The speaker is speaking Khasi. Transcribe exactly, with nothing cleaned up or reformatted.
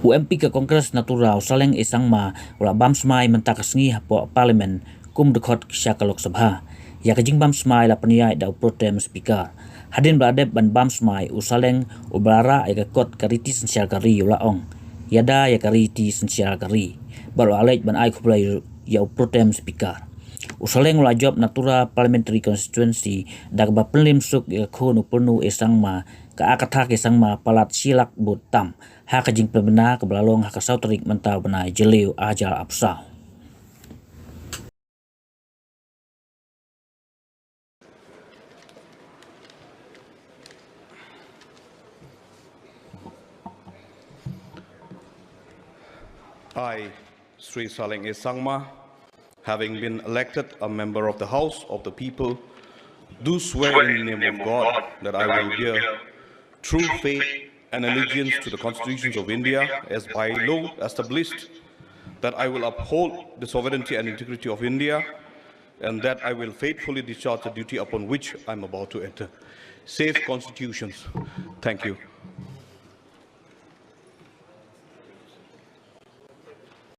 U MP ka Congress na Tura, u Saleng A Sangma, u la bam smai mynta ka sngi hapoh Parliament kum dkhot sha ka Lok Sabha. Ïa ka jingbam smai la pynïaid da u Pro Tem Speaker. Hadien ba la dep ban bam smai, u Saleng uba la rah ïa ka kot ka riti synshar ka ri u la ong: "Ïada ïa ka riti synshar ka ri." Bad u la leit ban ai khublei ïa u Pro Tem Speaker. U Saleng u la jop na Tura Parliamentary Constituency da kaba pynliem suk ïa ka khun u Purnu A Sangma, ka Akathak A Sangma palat shi lak vote tam. Ha ka jingpynbna kaba la long ha ka saw tarik mynta u bnai Jylliew arhajar arphew saw. I, Sri Saleng A Sangma, having been elected a member of the House of the People, do swear in the name of God that I will bear true faith and allegiance to the constitutions of India as by law established, that I will uphold the sovereignty and integrity of India, and that I will faithfully discharge the duty upon which I am about to enter. Safe constitutions. Thank you.